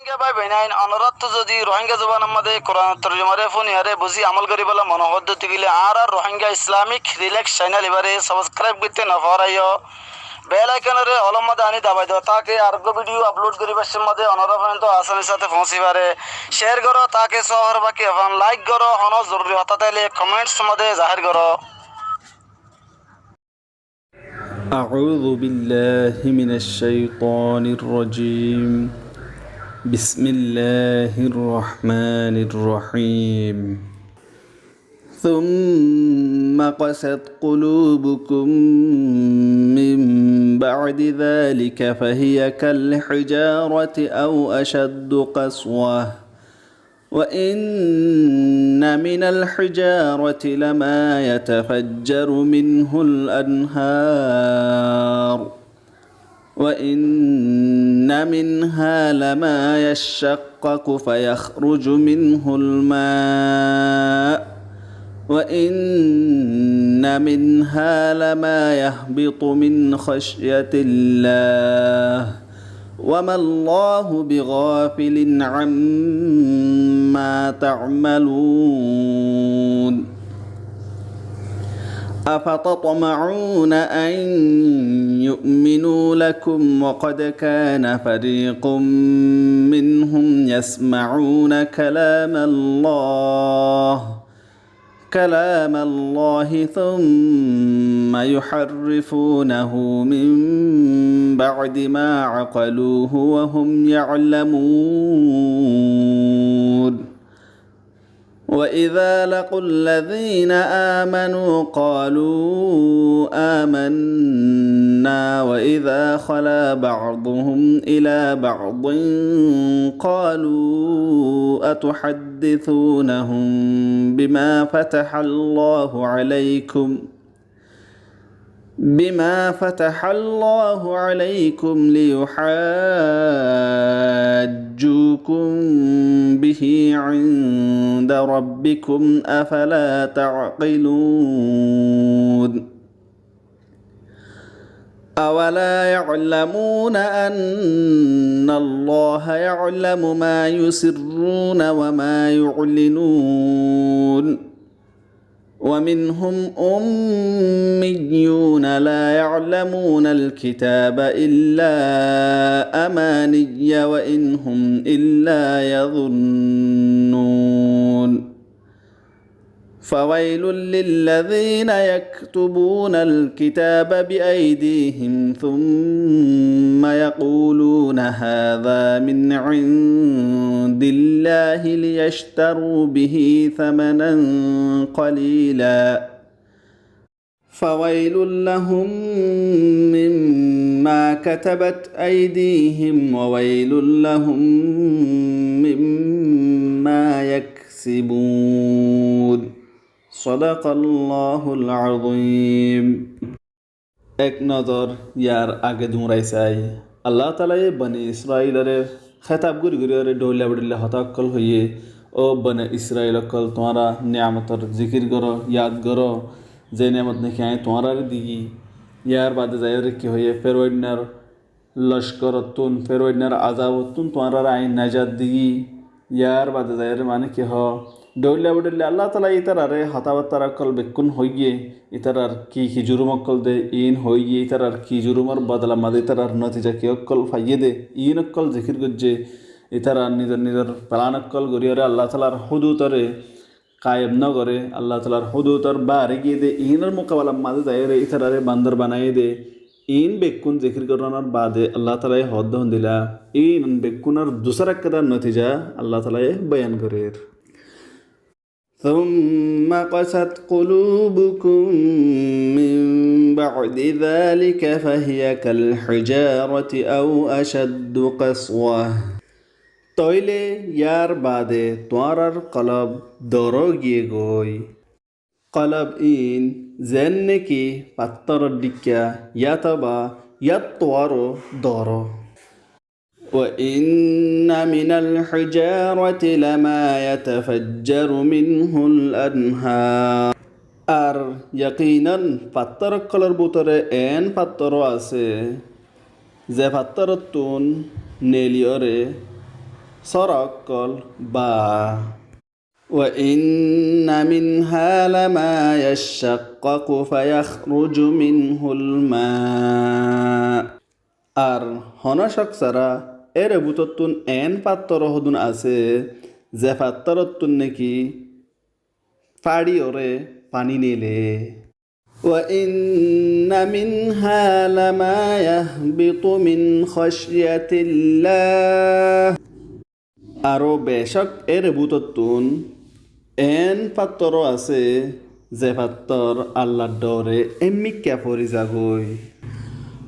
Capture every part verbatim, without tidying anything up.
Rohingya bái boinain, onoráttu zodi Rohingya zubanor modé Kuran torjumare fúniyaré buzí amol goríbolla mone hoódde óile, añárar Rohingya Islamic Relax channel ibáre subscribe goitté no fúraiyo. Bell icon ore all or modé aní dabai do, take ar uggwá video upload goríbar modé onorár foijjonto asani sáte foóñsi fare. Share goró, take sóhor baki efán like goró, honó zoruri hotá táile comments modé zahér goró. أعوذ بالله من الشيطان الرجيم. بسم الله الرحمن الرحيم. ثم قست قلوبكم من بعد ذلك فهي كالحجارة أو أشد قسوة. وإن من الحجارة لما يتفجر منه الأنهار، وإن منها لما يشقق فيخرج منه الماء، وإن منها لما يهبط من خشية الله، وما الله بغافل عما تعملون. أفتطمعون أن يؤمنوا لكم وقد كان فريق منهم يسمعون كلام الله كلام الله ثم يحرفونه من بعد ما عقلوه وهم يعلمون. وإذا لقوا الذين آمنوا قالوا آمنا وإذا خلا بعضهم إلى بعض قالوا أتحدثونهم بما فتح الله عليكم بما فتح الله عليكم ليحاجوكم به عند ربكم أفلا تعقلون. أولا يعلمون أن الله يعلم ما يسرون وما يعلنون. ومنهم أميون لا يعلمون الكتاب إلا أماني وإن هم إلا يظنون. فويل للذين يكتبون الكتاب بأيديهم ثم يقولون هذا من عند الله ليشتروا به ثمنا قليلا فويل لهم مما كتبت أيديهم وويل لهم مما يكسبون. صدق الله العظيم. Ek nozor yar age duñrai sai. Allah Taalaye Bani Israilore hétab gorí gorí ore dhoilla bodhoilla hotá ókkol hoiyé, "Ó Bani Israil ókkol, tuáñra niyamotor zikir goró, yad goró, ze niyamot naki añí tuáñrare diyí." Yar bade zaiyóre ki hoiyé, Feroinnar lockorottún, Feroinnar azabottún tuáñrare añí najat diyí. Yar bade zaiyóre mane ki hoó, dhoilla bodhoilla Allah Taala ítarare hotábattára ókkol bekkún hoiyé, ítarar ki ki jurum ókkol de, iín hoiyé, ítarar ki jurumor bodolar mazé ítarar notija ki ókkol faiyé de, iín ókkol zikir goijjé. Ítarar nizor nizor pelan ókkol gorí ore Allah Taalar hududore kayem no goré, Allah Taalar hududor baáre giyé de, iínor mukabalar mazé zaiyóre ítarare bandor banaiyé de, iín bekkún zikir gorónor baade Allah Taalaye hoódde hondilla, iín bekkúnor dusar ekkán notija Allah Taalaye boyan gorér. ثم قست قلوبكم من بعد ذلك فهي كالحجارة أو أشد قسوة. Tóile yar baade tuáñrar kolob dóro giyé goi. Kolob iín zeén niki fattór dhíkka, yátoba yáttu aró dóro. وإن من الحجارة لما يتفجر منه الأنهار. Ar yakinan fattór ókkolor bútore eén fattór ó asé, ze fattórottún neli óre sóra ókkol ba. وإن منها لما يشقق فيخرج منه الماء. Ar honó cók sára ére bútottún eén fattór hodún asé, ze fattórottún néki fáçi óre faní neilé. وإن منها لما يهبط من خشية الله. Aró becók ére bútottún eén fattór asé, ze fattór Allar dhoore émmikká fori zagói.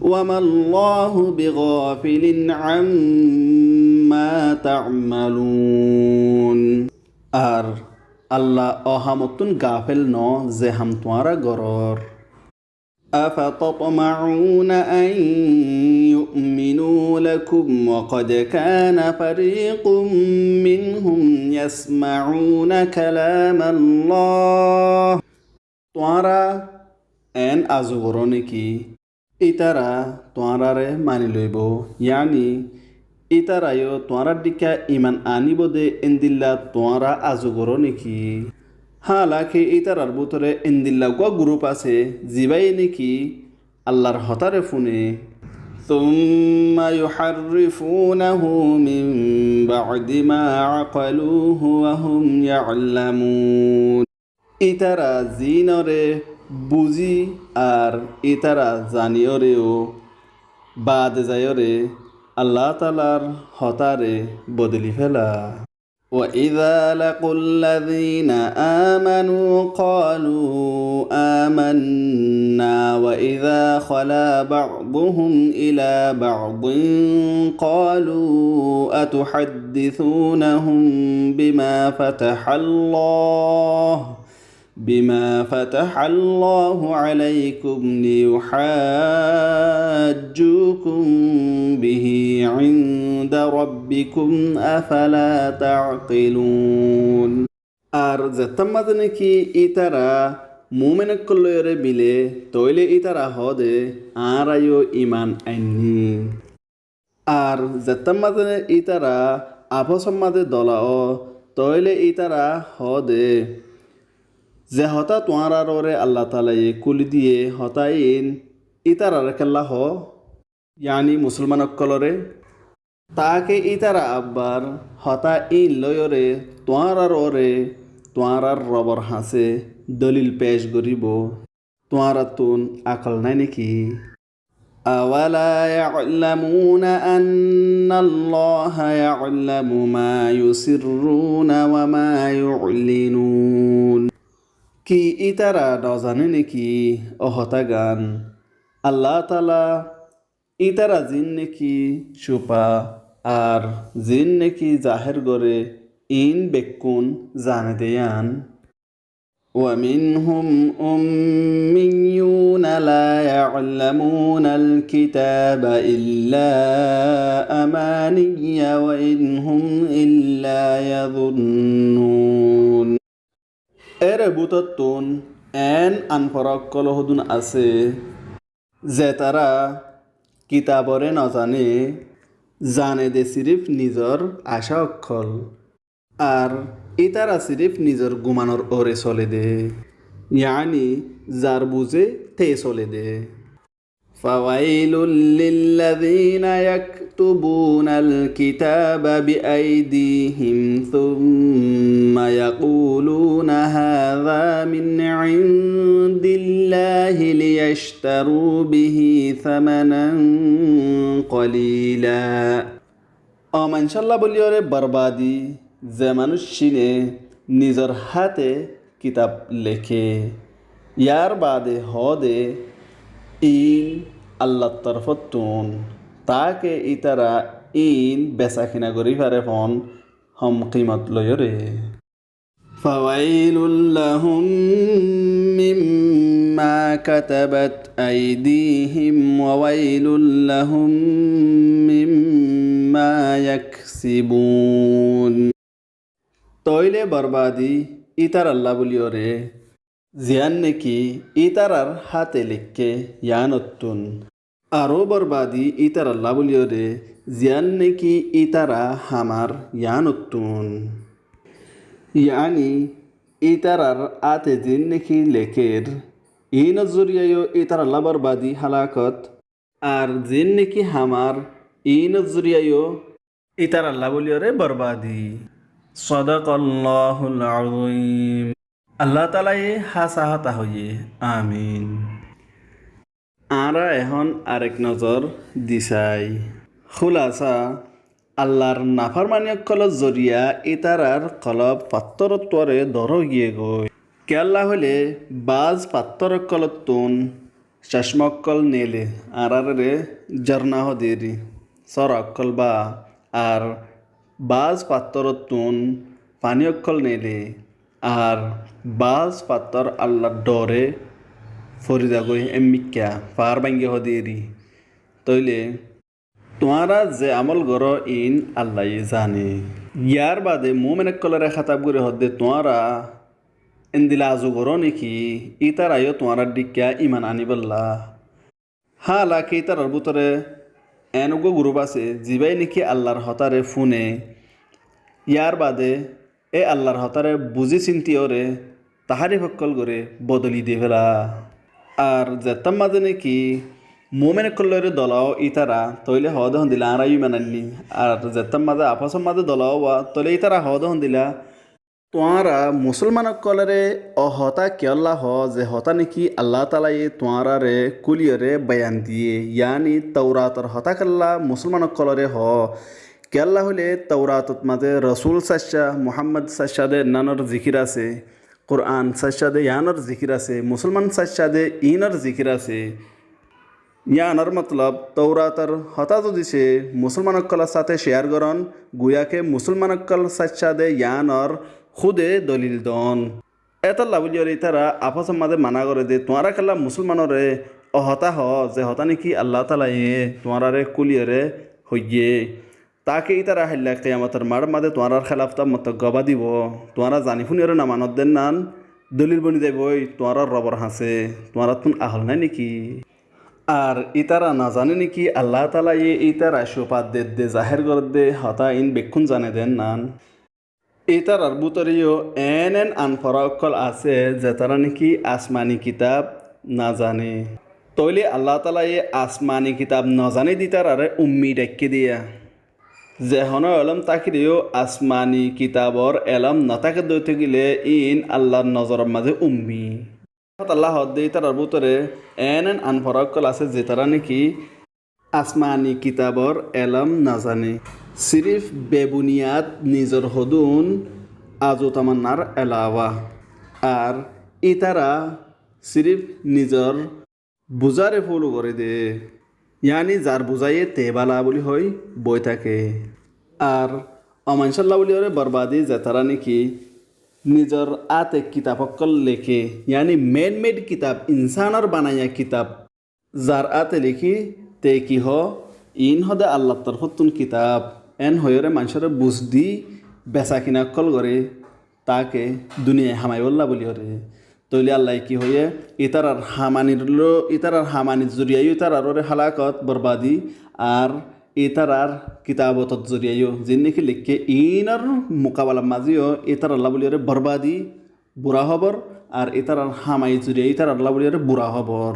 وما الله بغافل عما تعملون. Ar Allah ó hamottún gafél noó, ze ham tuáñra gorór. أفتطمعون أن يؤمنوا لكم وقد كان فريق منهم يسمعون كلام الله. Tuáñra eén azu goró néki ítara tuáñráre mani loibóu, yaáni ítara yó tuáñrár dhíkka iman aníbou dé éndilla tuáñra azu goró néki? Hálaké ítarar bútore éndilla eggúa gurúp asé, zibáye néki Allar hotáre fúne. ثم يحرفونه من بعد ما عقلوه وهم يعلمون. Ítara ziínoré buzí ar ítara zaníyoré yó baade zaiyóre Allah taalar hotáre bodoli féla. وإذا لقوا الذين آمنوا قالوا آمنا وإذا خلا بعضهم إلى بعض قالوا أتحدثونهم بما فتح الله بما فتح الله عليكم ليحاجوكم به عند ربكم أفلا تعقلون. Ar zettá mazé néki ítara muúmin ókkol loiyóre milé, tóoile ítara hoóde, añára yó iman ainní. Ar zettá mazé ítara afósor mazé dola ó, tóoile ítara hoóde, ze hotá tuáñrár uore Allah taalaye kúli diyé, hotá iín ítarar kélla hoó, yaáni musúlman ókkolóre, taáke ítara abbar hotá iín loiyóre tuáñrár uore tuáñrár Robor hañsé dólil pec goríbou. Tuáñrattún akol nái néki? أولا يعلمون أن الله يعلم ما يسرون وما يعلنون. Ki ítara nozané néki ó hotágan? Allah taala ítara ziín néki cúpa ar ziín néki zahér goré, iín bekkún zane de yían. ومنهم أميون لا يعلمون الكتاب إلا أماني وإن هم إلا يظنون. Ére bútottún eén anfora ókkol hodún asé, zetará kitaboré nozané, zane de siríf nizor acá ókkol. Ar ítara siríf nizor gumanor uore sole de, yaáni zar buzé te sole de. فويل للذين يكتبون الكتاب بأيديهم ثم يقولون هذا من عند الله ليشتروا به ثمنا قليلا. Ó maincólla bóliyoré borbadi, ze manúic cíne nizor háte kitab leké, yárbaade hoóde iín Allar torfóttun, taáke ítara iín besakina gorí fare fon hom kimot loiyóre. فويل لهم مما كتبت أيديهم وويل لهم مما يكسبون. Tóile borbadi ítarallá bóliyoré, ziyán néki ítarar háte leikké yíanottún. Aró borbadi ítarallá bóliyoré, ziyán néki ítara hamar yiánottún. Yaáni, ítarar áte ziín néki lekér, iínor zoriyaiyó ítarallá borbadi, hálakat, ar ziín néki hamar, iínor zoriyaiyó ítarallá bóliyoré borbadi. Sadaqallahul azim. Allah taalaye hása hotá hoiyé. Amin. Añára ehón arek nozor di sai. Húlasa, Allar nafarmani ókkolor zoriya ítarar kolob fattór ottuáre dóro giyé goi. Kiyólla hoilé, báz fattór ókkolottún cecma ókkol neile, añáráre zórna hodéri, sóra ókkol ba, ar báz fattórottún faní ókkol neile, ar báz fattór Allar dhoore fori zagói, emmikká faár báinge hodéri. Tóile tuáñra ze amól goró, iín Allaye zane. Yárbaade muúmin ókkolóre hátab gorí hoódde, tuáñra endila azu goró néki, ítara yó tuáñrár dhíkka iman aníbolla. Háalake ítarar bútore eén uggúa gurúf asé, zibáye néki Allar hotáre fúne, yárbaade é Allar hotáre buzí sintíyoré tahárifokkol goré bodoli diféla. Ar zettám mazé néki muúmin ókkolóre dolaó ítara, tóile hoóde hondila añára yó iman ainní. Ar zettám mazé afósor mazé dolaó wa, tóile ítara hoóde hondila, tuáñra musúlman ókkolóre ó hotá kiyólla hoó, ze hotá néki Allataalaye tuáñráre kúliyoré bayan diyé, yaáni Tourator hotá kiyólla musúlman ókkolóre hoó. Kiyólla hoilé Touratot mazé rosúl saiccá, Muhámmad saiccá de ennánor zikir asé, Kuran saiccá de yiánor zikir asé, musúlman saiccá de iínor zikir asé. Yiánor motolob, Tourator hotá zodi se musúlman ókkolór sáte ceyar gorón, guyáke musúlman ókkol saiccá de yiánor húde dolil doón. Étolla bóliyoré ítara afósor mazé mana goré de, tuáñra kiyólla musúlmanoré ó hotá hoó, ze hotá néki Allataalaye tuáñráre kúliyoré hoiyé. Taáke ítara hailla kiyamotor maçór mazé tuáñrár kélaf támmotto gobá dibou. Tuáñra zani fúniyoré nomanodde ennán dolil boni zaibói tuáñrár Robor hañsé. Tuáñráttun ahol nái néki? Ar ítara nozané néki Allataalaye ítara cufat dedde, zahér gorédde hotá iín bekkún zane de ennán? Ítarar bútore yó eén eén anfora ókkol asé, zetará néki asmani kitab nozané. Tóile Allataalaye asmani kitab nozané de ítararé ummi dhaikké diya. Ze honó elóm tákile yó asmani kitabor elóm notáke de óite gile iín Allar nozoror mazé ummi. Hotalla hoódde ítarar bútore eén eén anfora ókkol asé, zetará néki asmani kitabor elóm nozané. Siríf bebuniyad nizor hodún azu tamannar elawa. Ar ítara siríf nizor buzáre fólo goré de. Yaáni zar buzáiye te bála bóli hoói boi táke. Ar omancólla bóliyoré borbadi zetará néki nizor áte kitab ókkol leké. Yaáni man-made kitab, insánor banaiya kitab zar áte lekí, te ki hoó, iín hoóde Allar torfóttun kitab, eén hoiyóre maincóre buz di besakina ókkol goré, taáke duniyai hamaibólla bóliyoré. Tóile Allaye ki hoiyé, ítarar hamanir lo-, ítarar hamanir zoriyaiyó ítararé hálakot, borbadi, ar ítarar kitabotor zoriyaiyó, ziín néki leikké iínor mukabalar mazé yó ítarallá bóliyoré borbadi, bura hóbor, ar ítarar hamair zoriyaiyó ítarallá bóliyoré bura hóbor.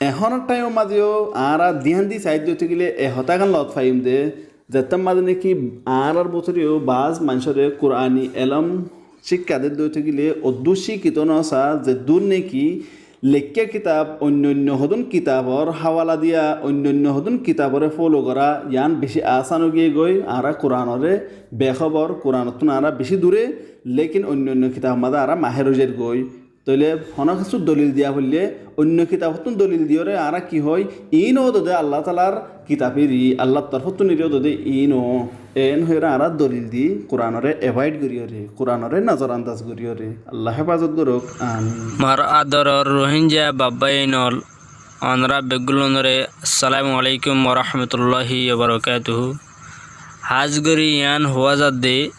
Ehónor thaimor mazé yó añára dián di saái de óite gile e hotágan lot faiyum de, zettám mazé néki añárar bútore yó báz maincóre Kurani elóm cíkka de óite gile oddú cíkito nosá, zeddúr néki leikká kitab oinno oinno hodún kitabor háwala diya, oinno oinno hodún kitaboré fólo gorá, yián bicí asán ói giyé goi. Añára Kuranoré behóbor, Kuranottún añára bicí duré, lékin oinno oinno kitabor mazé añára mahér ói zair goi. Tóile honó kessú dolil diya foillé, oinno kitabottún dolil diyoré añára ki hoói, iín ó dode Allataalar kitab eri, Allar torfóttun eri ó dode iín ó. Eén hoiyóre añára dolil di, Kuranoré evaid goríyoré, Kuranoré nozorandaz goríyoré. Allaye héfazot gorouk, amin. Mor adoror Ruáingga baf bái ókkol, onorá beggúnoré assalamu alaikum warahmatulláhi wabarakátuhu. Hás gorí yián huá zadde,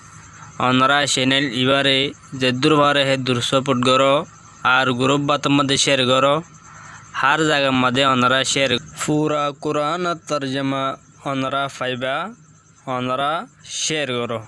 onorá cenel ibáre zeddúr fare heddúr soport goró, ar gurúf bátor modde cér goró, Hár zagar modé onora share. Fura Kuranor torjuma onora faiba, onora share goró.